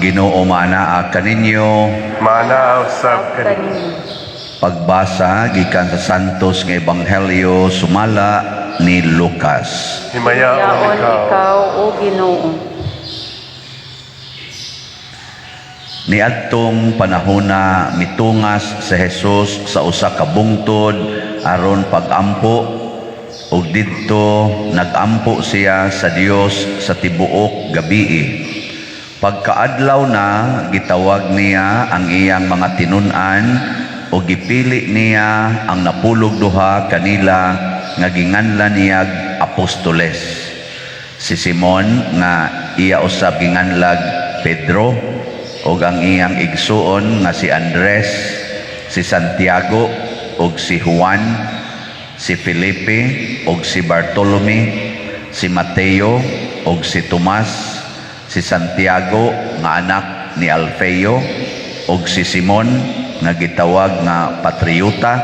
Ginoo maanaa kaninyo. Maanaa usab kaninyo. Pagbasa gikan sa Santos nga Ebanghelyo sumala ni Lucas. Himayaon Himayaon ikaw, ikaw, O Ginoo. Niadtong panahona, mitungas si Jesus sa usa ka bungtod aron pagampo, ug didto nagampo siya sa Dios sa tibuok gabii. Pagkaadlaw na, gitawag niya ang iyang mga tinun-an ug gipili niya ang 12 kanila nga ginganlan niyag apostoles. Si Simon nga iya usab ginganlag Pedro, ug ang iyang igsuon nga si Andres, si Santiago ug si Juan, si Felipe ug si Bartolome, si Mateo ug si Tomas, si Santiago nga anak ni Alfeo, ug si Simon nga gitawag nga Patriota,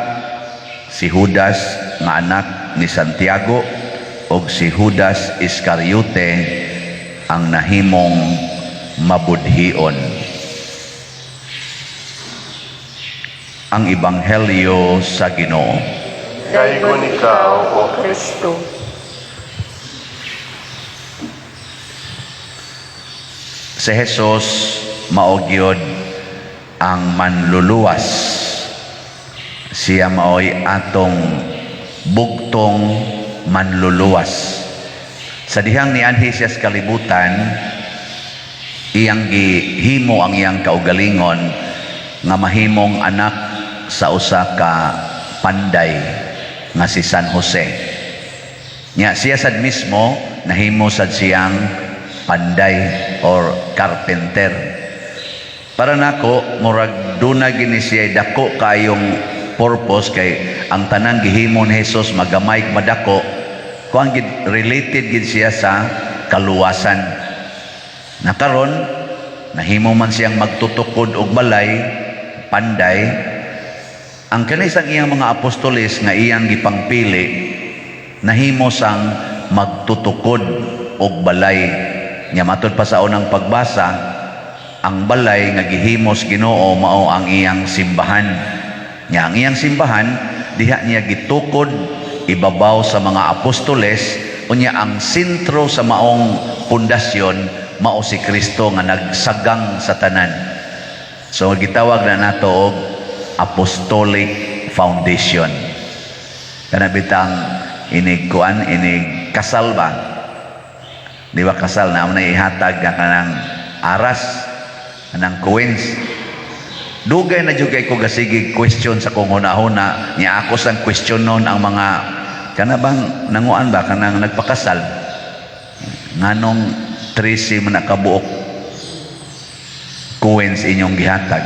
si Judas nga anak ni Santiago, ug si Judas Iscariote ang nahimong mabudhion. Ang Ebanghelyo sa Ginoo. Daygon ikaw, O Kristo. Si Jesus mao gyud ang manluluwas. Siya maoy atong bugtong manluluwas. Sa dihang nianhi siya sa kalibutan, iyang gihimo ang iyang kaugalingon nga mahimong anak sa usa ka panday nga si San Jose. Nya siya sad mismo nahimo sad siyang panday or carpenter. Para nako, murag duna gini siya dako kayong purpose, kay ang tanang gihimo ni Jesus magamay madako, kuan gid, related gid siya sa kaluwasan. Nakaron nahimo man siyang magtutukod og balay, panday. Ang kanisang iyang mga apostoles nga iyang gipangpili nahimo sang magtutukod og balay. Nya matud pa sa unang pagbasa, ang balay nga gihimos Ginoo mao ang iyang simbahan. Nya ang iyang simbahan diha niya gitukod ibabaw sa mga apostoles, unya ang sentro sa maong pundasyon mao si Kristo nga nagsagang sa tanan. So gitawag na nato og apostolic foundation. Kana bitang inig kuan, inig kasal ba? Di ba kasal na na ihatag nga kanang aras, kanang coins? Dugay na jud kay ko gasigig question sa kong hunahuna niya. Ako sang question noon ang mga kana bang nanguan ba, kanang nagpakasal, nganong 13 man nakabuok coins inyong gihatag?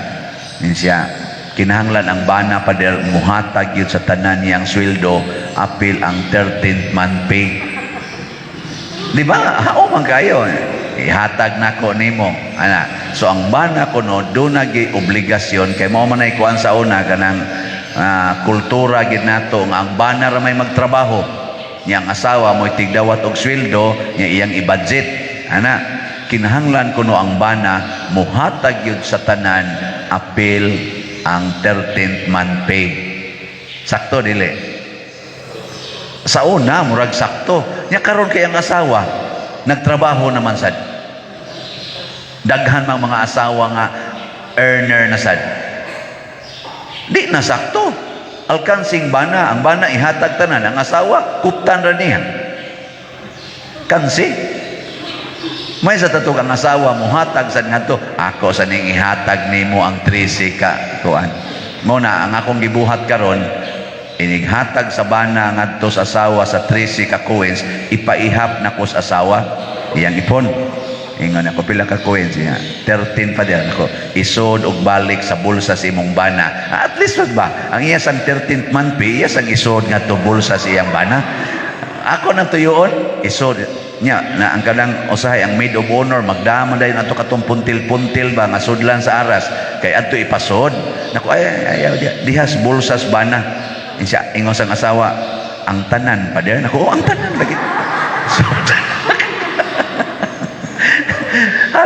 Nin siya, kinahanglan ang bana pader muhatag yun sa tanan niyang sweldo apil ang 13th month pay. Di ba? Hao man kayo. Ihatag nako nimo. Ana. So ang bana kuno doon nagi obligasyon kay mao man ay kuan sa una, kanang kultura gid nato nga ang bana ra may magtrabaho. Nya ang asawa mo'y tigdawat og sweldo nya iyang i-budget. Ana, kinahanglan kuno ang bana muhatag yun sa tanan apil ang 13th month pay. Sakto dili? Sa una murag sakto. Nya karon kay ang asawa nagtrabaho naman sad. Daghan mang mga asawa nga earner na sad. Di na sakto. Alkansing bana, ang bana ihatag tanan, ang asawa kuptan ra niya. Kansi. May sa tatog ang asawa muhatag sad ngadto, ako sa ning ihatag nimo ang 13 ka kuan. Mo na ang akong gibuhat karon, inighatag sa bana ngadto sa asawa sa 13 ka coins, ipaihap nako sa asawa iyang ipon. Ingon ako, "Pila ka coins niya?" "13 pa diyan." Ako, "Isod og balik sa bulsa sa imong bana." At least ba ang iya sang 13th month pay, iya sang isod ngadto bulsa sa iyang bana. Ako nang tuyoon, isod nya na ang kanang usahay ang maid of honor magdama dayon ato katong puntil-puntil ba nga sudlan sa aras kay adto ipasod nako, ay ay, ay dihas bulsas bana. Insa ingon sang asawa, "Ang tanan pa diyan?" Nako, "Oh, ang tanan lagi." So,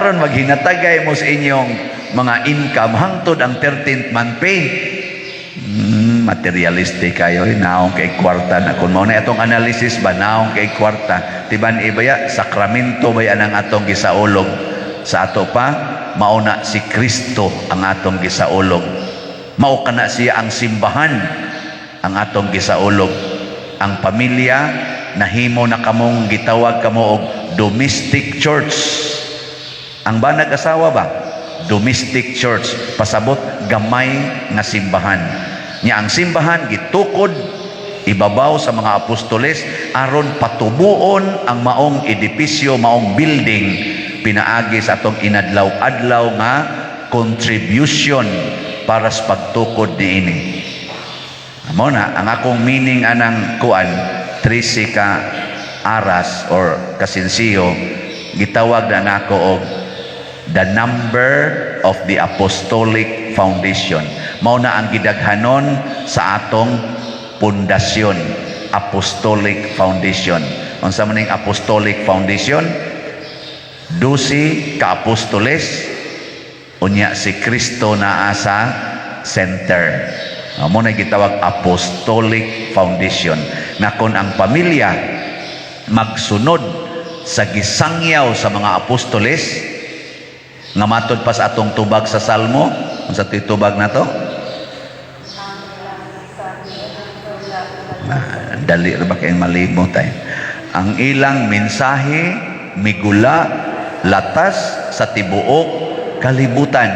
Aron maghinatagay mo sa inyong mga income hangtod ang 13th month pay. Materialistic kayo, eh. Naong kay kwarta na. Kung mao na atong analysis ba, naong kay kwarta. Tiban ibaya, sakramento ba yan ang atong gisaulog? Sa ato pa, mao na si Kristo ang atong gisaulog. Mao kana siya ang simbahan ang atong gisaulog. Ang pamilya, nahimo na kamong gitawag kamo og domestic church. Ang banag asawa ba? Domestic church. Pasabot, gamay nga simbahan. Nya ang simbahan gitukod ibabaw sa mga apostoles aron patubuon ang maong edipisyo, maong building, pinaagi sa atong inadlaw-adlaw nga contribution para sa pagtukod niini. Mao na ang akong meaning anang kuan, 13 ka aras or kasinsiyo, gitawag na nako og the number of the apostolic foundation. Mao na ang gidaghanon sa atong pundasyon, apostolic foundation. Unsa man ning apostolic foundation? 12 ka apostoles, unya si Kristo naa sa center. Mao na gitawag apostolic foundation na kon ang pamilya magsunod sa gisangyaw sa mga apostoles nga matod pa sa atong tubag sa Salmo. Unsa to'y tubag nato? Ah, dali ra ba kayong malimot ay? Ang ilang mensahe migula latas sa tibuok kalibutan.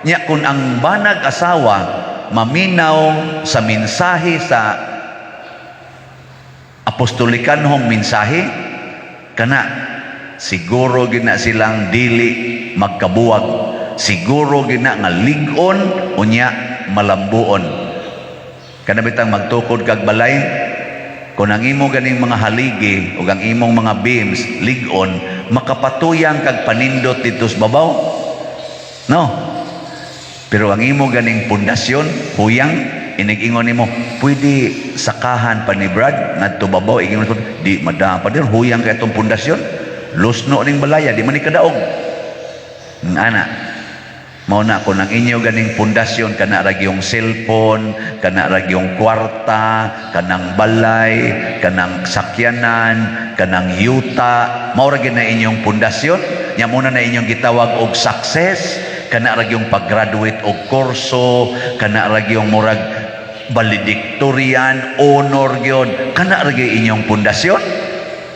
Nya kung ang banag asawa maminaw sa mensahe, sa apostolikanhong mensahe, kana siguro gina silang dili magkabuwag, siguro gina nga lig-on unya malambuon. Kana bitang magtukod kag balay, kung ang imo ganing mga haligi ug ang imong mga beams lig-on, makapatuyang kag panindot dito sa babaw, no? Pero ang imo ganing pundasyon huyang, inig-ingon nimo, "Pwede sakahan pa ni Brad ngadto babaw?" Ingon ko, "Di madaan pa dir, huyang kay itong pundasyon, lusno ning balaya, di man ni kadaog." Ana mao na kung ang inyo ganing pundasyon, kana ra gyung cellphone, kana ra gyung kwarta, kanang balay, kanang sakyanan, kanang yuta, mao ra gyud na inyong pundasyon nya, mao na na inyong gitawag og success, kana ra gyung pag-graduate og kurso, kana ra gyung murag valedictorian, honor gyud, kana ra gyud inyong pundasyon,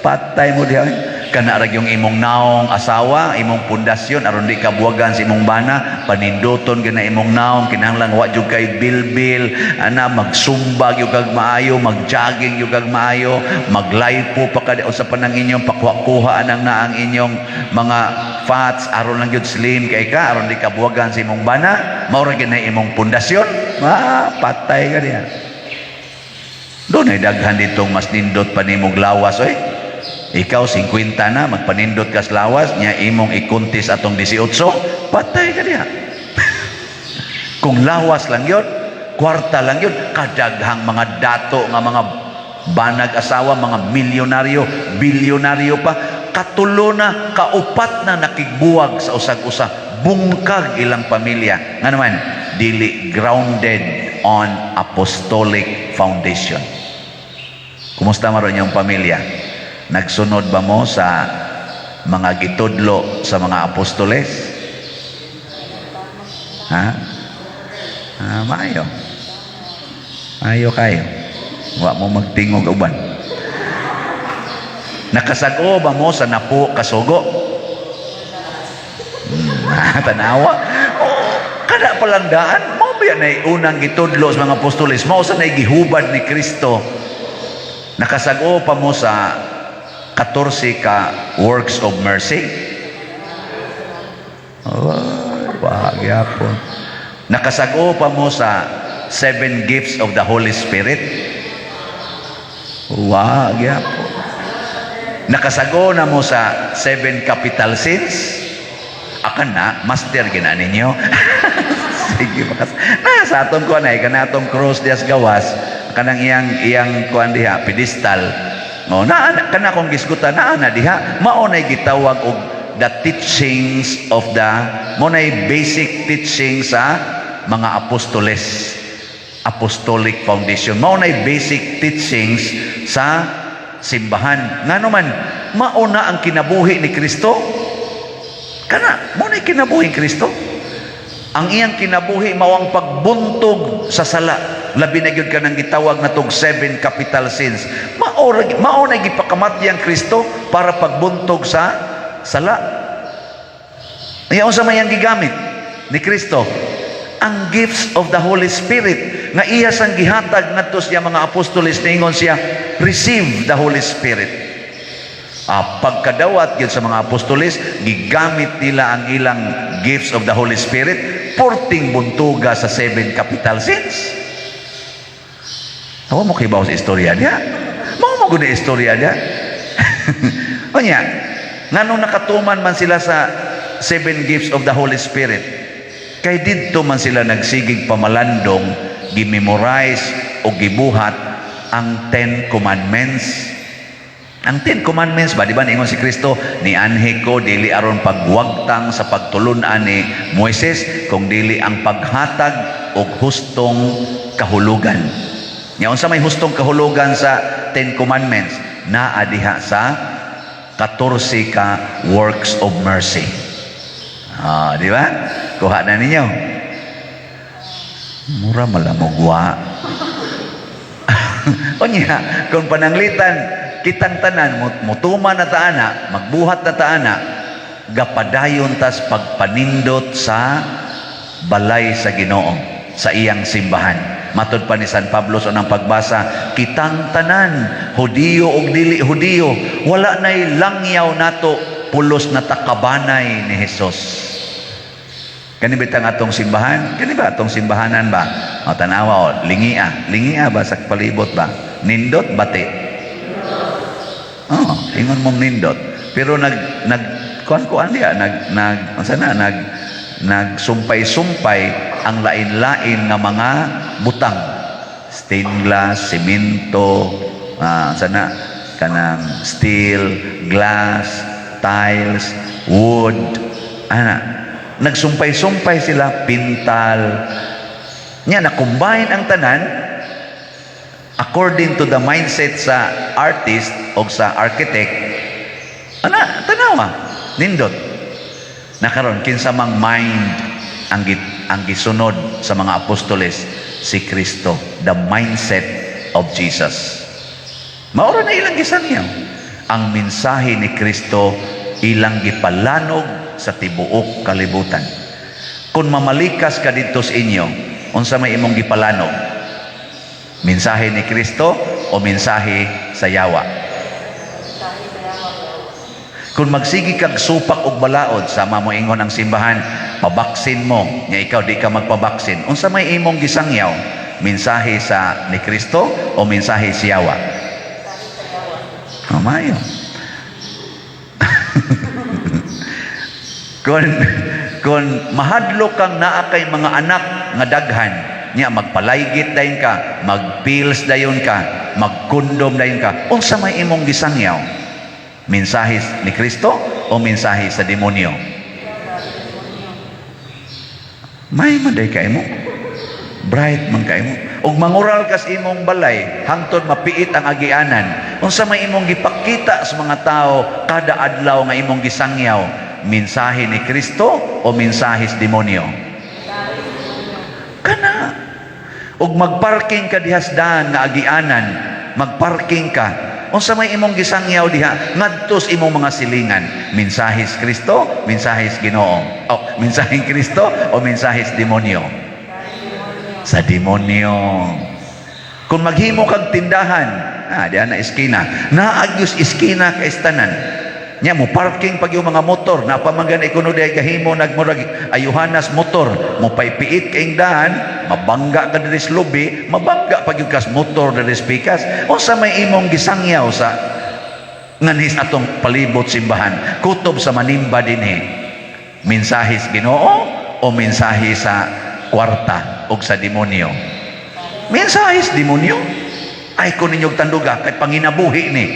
patay mo diha. Kana ra gyung imong naong asawa, imong pundasyon aron di ka buwagan sa imong bana, paninduton gyud na imong naong, kinahanglan wa jud kay bilbil, ana, magsumba gyud kag maayo, mag-jogging gyud kag maayo, maglaypo pa ka usa pa nang inyong pakuha-kuha anang naang inyong mga fats aron lang gyud slim kay ka, aron di ka buwagan sa imong bana, mao ra gyud na imong pundasyon, ma patay ka diha. Doon ay daghan ditong mas nindot pa nimong lawas oy. Ikaw 50 na, magpanindot ka sa lawas, nya imong ikuntis atong 18, patay ka diha. Kung lawas lang yun, kwarta lang yun, kadaghang mga dato nga mga banag asawa, mga milyonaryo, bilyonaryo pa, katulo na, kaupat na nakigbuwag sa usag-usa, bungkag ilang pamilya. Nga naman, dili grounded on apostolic foundation. Kumusta maron yung pamilya? Nagsunod ba mo sa mga gitudlo sa mga apostoles? Ha? Ah, maayo. Maayo kayo. Wa mo magtingog uban. Nakasag-o ba mo sa napo kasugo? Tanawa. Oh, kada palang daan, mao ba yan ay unang gitudlo sa mga apostoles? Mao sa nay gihubad ni Kristo. Nakasag-o pa mo sa 14 ka works of mercy? Oh, wa gyapon. Nakasag-o pa mo sa seven gifts of the Holy Spirit? Wa gyapon. Nakasag-o na mo sa seven capital sins? Akan na, master gina ninyo. Sige, makas. Na, sa atong kuan ay kana atong cross dias gawas, kanang iyang iyang kuan diha, pedestal. No, na kana akong gisgutan naa na diha, mao nay gitawag og The teachings of the, mao nay basic teaching sa mga apostoles. Apostolic foundation. Mao nay basic teachings sa simbahan. Ngano man, mao na ang kinabuhi ni Kristo. Kana, mao nay kinabuhi ni Kristo. Ang iyang kinabuhi mao ang pagbuntog sa sala. Labi na gyud kanang gitawag na tog seven capital sins. Mao na gipakamatay ang Kristo para pagbuntog sa sala. Iya, unsa may ang gigamit ni Kristo? Ang gifts of the Holy Spirit nga iya sang gihatag ngadto sa mga apostoles. Niingon siya, "Receive the Holy Spirit." Pagkadawat gyud sa mga apostoles, gigamit nila ang ilang gifts of the Holy Spirit porting buntuga sa seven capital sins. Awa mo kibaw sa istorya niya. Mao mo gud istorya niya. Unya, nganong nakatuman man sila sa seven gifts of the Holy Spirit? Kay didto man sila nagsigig pamalandong, gimemorize o gibuhat ang 10 Commandments. Ang 10 Commandments ba, di ba, niingon si Kristo, "Nianhi ko dili aron pagwagtang sa pagtulunan ni Moises, kung dili ang paghatag og hustong kahulugan." Nya unsa may hustong kahulugan sa 10 Commandments? Naa diha sa 14 ka works of mercy. Ah, di ba? Kuha na ninyo. Mura malamugwa. Unya, kung pananglitan, kitang tanan, mutuman na ta ana, magbuhat na ta ana, gapadayon tas pagpanindot sa balay sa Ginoo, sa iyang simbahan. Matod pa ni San Pablo sa unang pagbasa, kitang tanan, Hudiyo ug dili Hudiyo, wala na'y langyaw nato, pulos na takabanay ni Jesus. Kani bitang atong simbahan? Kani ba atong simbahanan ba? O tanawa o, lingia. Lingia ba sa palibot ba? Nindot bati. Oh, ingon mong nindot. Pero nag nag kuan kuan diya, nag nag unsa na, nagsumpay-sumpay ang lain-lain nga mga butang. Stained glass, semento, unsa na, kanang steel, glass, tiles, wood, ana. Nagsumpay-sumpay sila, pintal. Nya na-combine ang tanan according to the mindset sa artist o sa architect. Ana, tanawa, nindot. Nakaron kinsa mang mind ang gisunod sa mga apostoles? Si Kristo, the mindset of Jesus. Mao ra na ilang gisangyaw. Ang mensahe ni Kristo ilang gipalanog sa tibuok kalibutan. Kung mamalikas ka didto sa inyo, unsa may imong gipalanog? Mensahe ni Kristo o mensahe sa yawa? Kung magsigi kag supak og balaod, sama mo ingon ang simbahan, pabaksin mo, nya ikaw di ka magpabaksin. Unsa may imong gisangyaw? Mensahe sa ni Kristo o mensahe sa yawa? Oh, maayo. Kung mahadlok kang naa kay mga anak nga daghan, nya magpalaygit dayon ka, magpills dayon ka, magkondom dayon ka, unsa may imong gisangyaw? Mensahe ni Kristo o mensahe sa demonyo? May man day kay mo. Bright man kay mo. Ug mangural kas imong balay hangtod mapiit ang agianan. Unsa may imong gipakita sa mga tao kada adlaw nga imong gisangyaw? Mensahe ni Kristo o mensahe sa demonyo? Kana. Ug magparking ka diha sa daan nga agianan, magparking ka. Unsa may imong gisangyaw diha ngadto sa imong mga silingan? Mensahe sa Kristo, mensahe sa Ginoo? O mensahe Kristo o mensahe sa demonyo? Sa demonyo. Kung maghimo kag tindahan, diha na eskina. Naagyos eskina kay tanan. Nya mo parking pag yung mga motor, napamanggan ikuno diay gahimo nagmurag ayuhanas motor, mo paypiit kay daan, mabangga ka diri sa lubi, mabangga pag yung kas motor diri sa pikas. Unsa may imong gisangyaw sa nganhis atong palibot simbahan, kutob sa manimba dinhi? Mensahe sa Ginoo o mensahe sa kwarta o sa demonyo? Mensahe sa demonyo. Ay ko ninyong tanduga kay panginabuhi ni.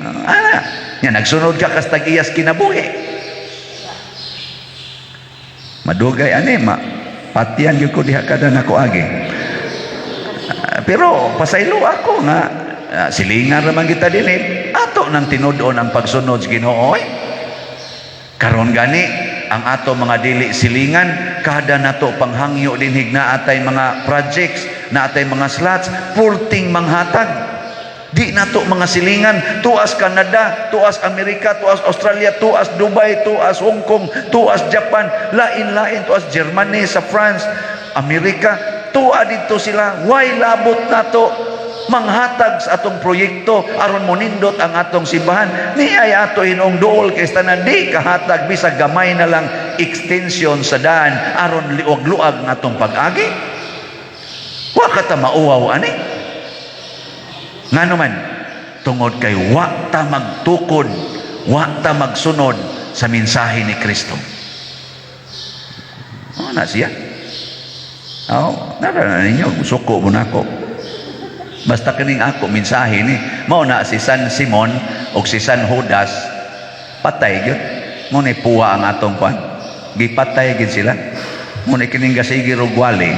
Ana, nya nagsunod ka kas tag-iyas kinabuhi. Madugay ani ma patian gyud ko diha kada nako agi. Ah, pero pasaylo ako nga silingan ra man kita dinhi, ato nang tinud-on ang pagsunod sa Ginoo oy. Karon gani ang ato mga dili silingan, kada nato panghangyo dinhi naa tay mga projects, naa tay mga slots, purting manghatag. Di nato mga silingan, tuas Canada, tuas Amerika, tuas Australia, tuas Dubai, tuas Hong Kong, tuas Japan, lain-lain, tuas Germany, sa France, Amerika, tua dito sila, way labot nato manghatag sa atong proyekto aron monindot ang atong simbahan? Ni ay ato hinuong duol kay tanan di kahatag bisag gamay na lang extension sa daan aron liwag-luag ng atong pag-agi. Wa ka ta mauwaw ani. Ngano man? Tungod kay wa ta magtukod, wa ta magsunod sa mensahe ni Kristo. Oh, na siya. Oh, nara na ninyo, suko mo nako. Basta kining ako mensahe ni mao na si San Simon ug si San Judas patay gyud. Mo ni puwa ang atong kwan. Gipatay gyud sila. Mo ni kining gasigi rugwali.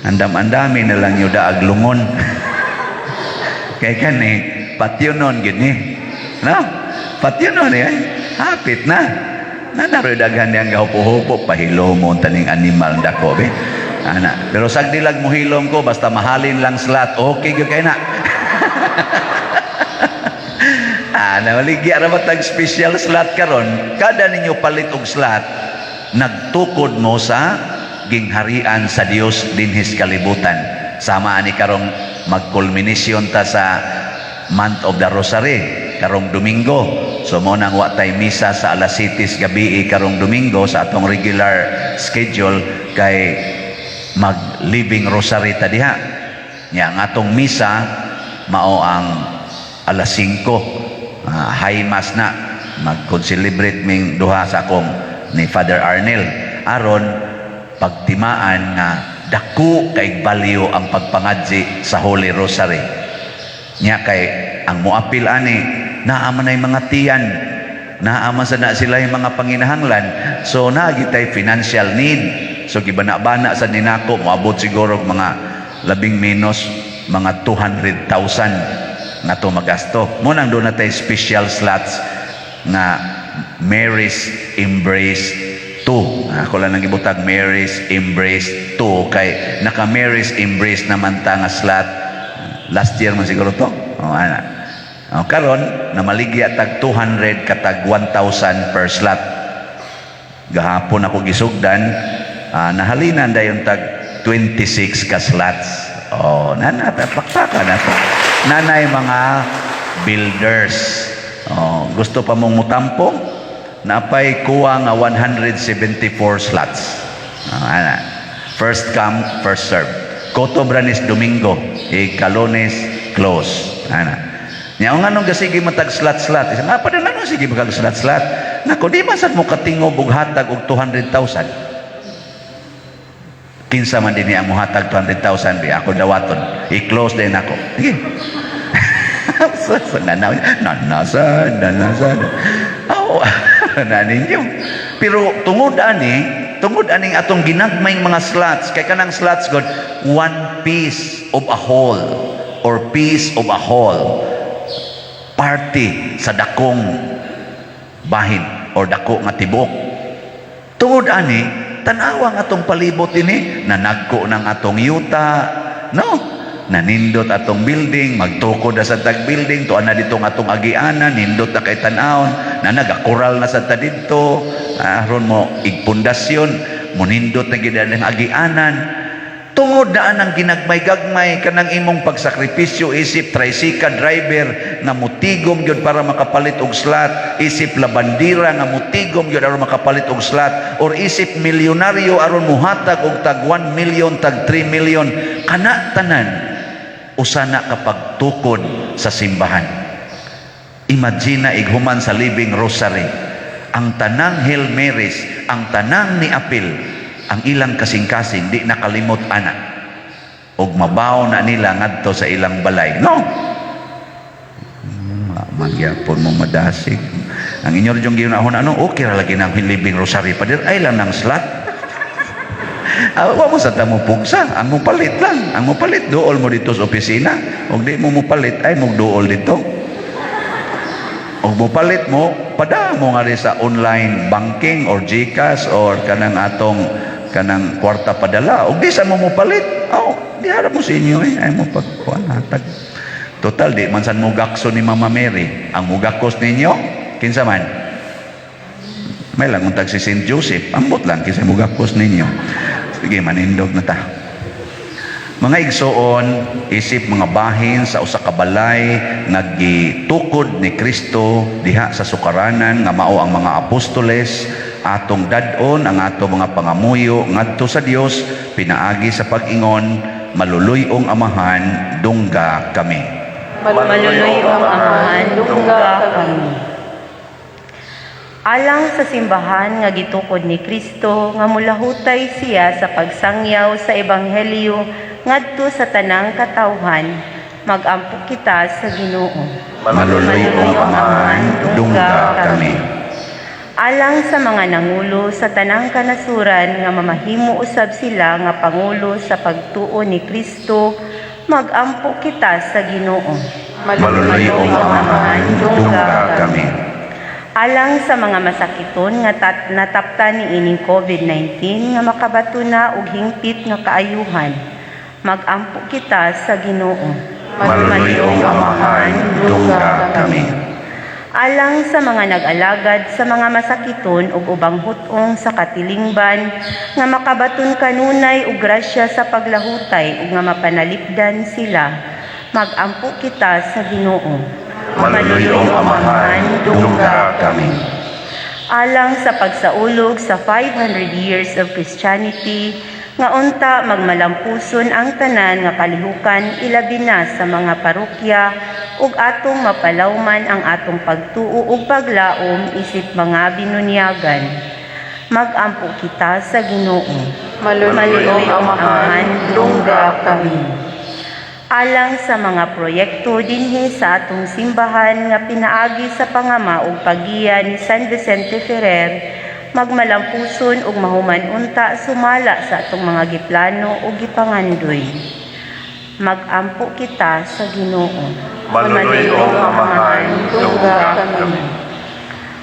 Andam-andami na lang yuda aglungon. Kay kani patyonon gyud ni. No? Patyonon eh. Hapit na. Nanaroy daghan niyang gahupo-hupo, pahilomon taning animal dako be. Ana. Pero sagdilag mo hilom ko basta mahalin lang slot. Okay gyud kay na. Ana, maligya ra ba tag special slot karon? Kada ninyo palit og slot, nagtukod mo sa gingharian sa Dios dinhis kalibutan. Sama ani karong mag-culmination ta sa month of the Rosary karong Domingo. So mo nang wa tay misa sa alas 7 gabi karong Domingo sa atong regular schedule kay mag living rosary ta diha. Nya ang atong misa mao ang alas 5, high mass na, mag-concelebrate ming duha sa akong ni Father Arnel aron pagtimaan nga dako kay value ang pagpangadzi sa Holy Rosary. Nya kay ang moapil ani naa man ay mga tiyan, naa man sa na sila yung mga panginahanglan, so naa gitay financial need. So gibana-bana sa ninako, moabot siguro og mga labing menos mga 200,000 nga to magasto. Mo nang doon natay special slots nga Mary's Embrace 2. Ako lang nang gibutag Mary's Embrace 2 kay naka Mary's Embrace naman ta nga slot last year man siguro to. Oh, ana. Oh, karon namaligya tag 200 katag 1,000 per slot. Gahapon ako gisugdan, nahalinan dayon tag 26 ka slots. Oh, nana pakpaka na to. Nanay mga builders. Oh, gusto pa mong mutampo? Napay kuha nga 174 slots. Ah, ana. First come, first serve. Koto Branis Domingo, ikalunes close. Ana. Nya nga nung gasige matag slot slot. Isa nga pa na nung sige magag slot slot. Nako, di man sad mo katingob og hatag og 200,000. Kinsa man dinhi ang mohatag 200,000 bi ako dawaton. I-close din ako. Sige. Sa nanaw, nanasad, nanasad. Oh, na ninyo. Pero tungod ani, tungod aning atong ginagmayng mga slots, kay kanang slots god, one piece of a whole or piece of a whole party sa dakong bahin or dako nga tibok. Tungod ani, tanawa ang atong palibot ini, nanagko ng atong yuta, no? Nanindot atong building, magtukod na sa tag building, tuan na ditong atong agianan, nindot na kay tan-awon, na nagakural na sa ta didto, aron mo igpundasyon, munindot na gid ang agianan. Tungod na ang ginagmay-gagmay kanang imong pagsakripisyo isip tricycle driver nga mutigom gyud para makapalit og slot, isip labandira nga mutigom gyud aron makapalit og slot, or isip milyonaryo aron muhatag og tag 1 million, tag 3 million, kana tanan usa na kapag tukod sa simbahan. Imagine na ighuman sa Living Rosary, ang tanang Hail Marys, ang tanang ni apil, ang ilang kasing-kasing di nakalimot ana. Og mabaw na nila ngadto sa ilang balay. No? Magyapon mo madasig. Ang inyo rin yung ginahon ano, okay ra lagi ng Living Rosary, Pader, ay lang ng slot. Ah, wa mo sa ta mo pugsa, ang mo palit lang, ang mo palit duol mo dito sa opisina, ug di mo mopalit ay mo duol dito. Ug mopalit mo, pada mo nga rin sa online banking or GCash or kanang atong kanang kwarta padala. Ug di sa mo mopalit, oh, di harap mo sa inyo eh, ay mo pagkuan hatag. Total di man san mo gakso ni Mama Mary. Ang mugakos ninyo, kinsa man? May lang untag si St. Joseph, ambot lang kinsa mugakos ninyo. Sige, manindog na ta. Mga igsoon, isip mga bahin sa usa ka balay nga gitukod ni Kristo diha sa sukaranan nga mao ang mga apostoles, atong dad-on ang ato mga pangamuyo ngadto sa Dios pinaagi sa pag-ingon, "Maluluy-ong Amahan, dungga kami." Maluluy-ong Amahan, dungga kami. Alang sa simbahan nga gitukod ni Kristo nga mulahutay siya sa pagsangyaw sa ebanghelyo ngadto sa tanang katawhan, magampo kita sa Ginoo. Maluluy-ong Amahan, dungga kami. Alang sa mga nangulo sa tanang kanasuran nga mamahimo usab sila nga pangulo sa pagtuo ni Kristo, magampo kita sa Ginoo. Maluluy-ong Amahan, dungga kami. Alang sa mga masakiton nga nataptan niining COVID-19 nga makabato na og hingpit nga kaayuhan, magampo kita sa Ginoo. Maluluy-ong Amahan, dungga kami. Alang sa mga nag-alagad sa mga masakiton ug ubang hut-ong sa katilingban nga makabaton kanunay og grasya sa paglahutay ug nga mapanalipdan sila, magampo kita sa Ginoo. Maluluy-ong Amahan, dungga kami. Alang sa pagsaulog sa 500 years of Christianity nga unta magmalampuson ang tanan nga kalihukan, ilabi na sa mga parokya, ug atong mapalawman ang atong pagtuo ug paglaom isip mga binunyagan, magampo kita sa Ginoo. Maluluy-ong Amahan, dungga kami. Alang sa mga proyekto dinhi sa atong simbahan nga pinaagi sa pangama ug paggiya ni San Vicente Ferrer, magmalampuson ug mahuman unta sumala sa atong mga giplano ug gipangandoy. Magampo kita sa Ginoo. Maluluy-ong Amahan, dungga kami.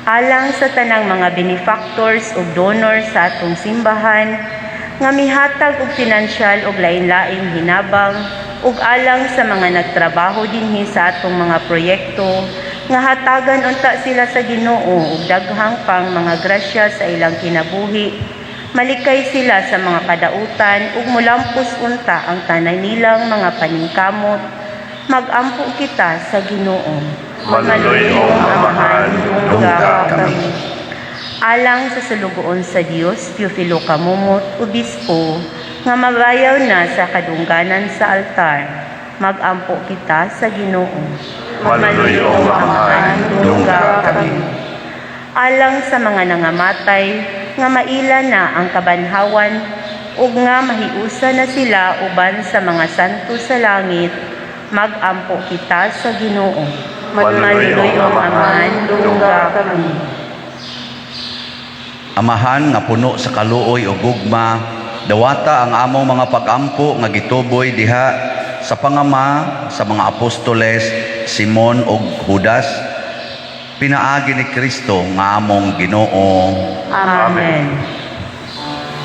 Alang sa tanang mga benefactors ug donors sa atong simbahan nga mihatag og pinansyal ug lain-laing hinabang ug alang sa mga nagtrabaho dinhi sa atong mga proyekto nga hatagan unta sila sa Ginoo og daghang pang mga grasya sa ilang kinabuhi, malikay sila sa mga kadautan ug mulampos unta ang tanan nilang mga paningkamot, magampo kita sa Ginoo. Maluluy-ong Amahan, dungga kami. Alang sa sulugoon sa Dios Teofilo Camomot, Obispo, nga mabayaw na sa kadungganan sa altar, magampo kita sa Ginoo. Maluluy-ong Amahan, dungga kami. Alang sa mga nangamatay nga maila na ang kabanhawan ug nga mahiusa na sila uban sa mga santo sa langit, magampo kita sa Ginoo. Maluluy-ong Amahan, dungga kami. Amahan nga puno sa kaluoy ug gugma, dawata ang among mga pagampo nga gituboy diha sa pangama sa mga apostoles Simon ug Judas pinaagi ni Kristo nga among Ginoo. Amen.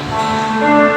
Amen.